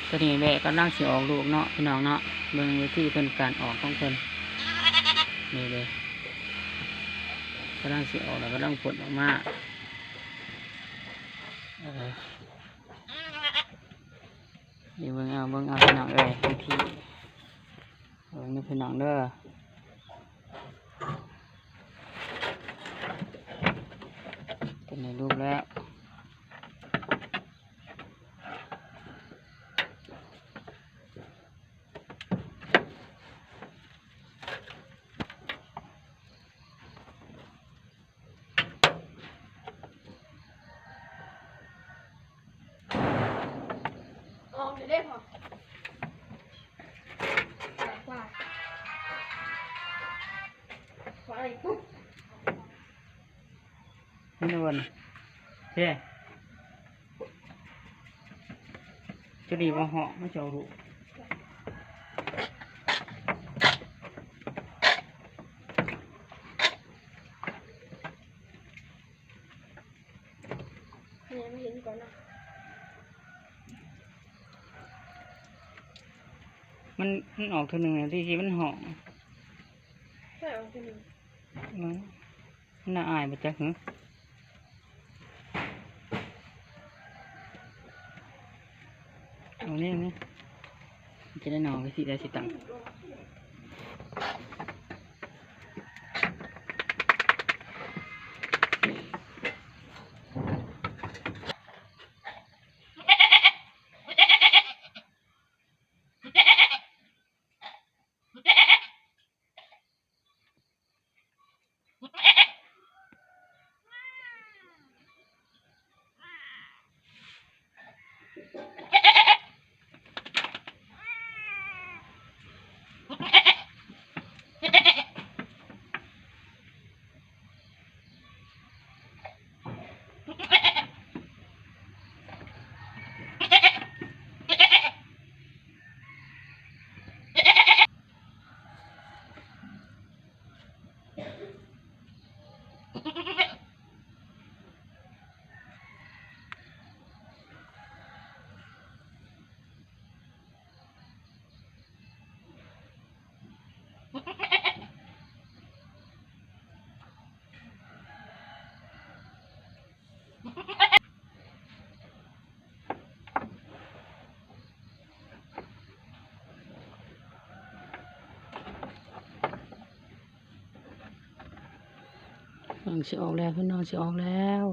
ຕອນນີ້ແມ່ກຳລັງຊິອອກລູກເນາະ ພີ່ນ້ອງເນາະ. ເບິ່ງວິທີເພິ່ນການອອກຂອງເພິ່ນ ນີ້ເດ້ ກຳລັງຊິອອກແລ້ວ ກຳລັງພົ້ນອອກມາ. ເອີ ນີ້ເບິ່ງເອົາ ເບິ່ງເອົາ ພີ່ນ້ອງເອີຍ ວິທີ ເບິ່ງເດີ ພີ່ນ້ອງເດີ. ຕົວນີ້ລູກແລ້ວ. ອອກເດ້ພໍ່ ເຫັນບໍ່ນີ້ ເດ້ ຕົວນີ້ບໍ່ເຫາະ ມັນຈະອອກລູກ. ແມ່ມາເຫັນກ່ອນເນາະ ມັນ ມັນອອກເທື່ອໜຶ່ງ ທີ່ ທີ່ມັນຮ້ອງ ໃຊ່ອອກເທື່ອໜຶ່ງ ມັນ ມັນໜ້າອາຍບໍ່ຈັກຫື. ເອົານີ້ ນີ້ ຈະໄດ້ໜໍ່ ໄປຊິໄດ້ຊິຕຳ. ເບິ່ງ ຊິອອກແລ້ວ ພີ່ນ້ອງ ຊິອອກແລ້ວ.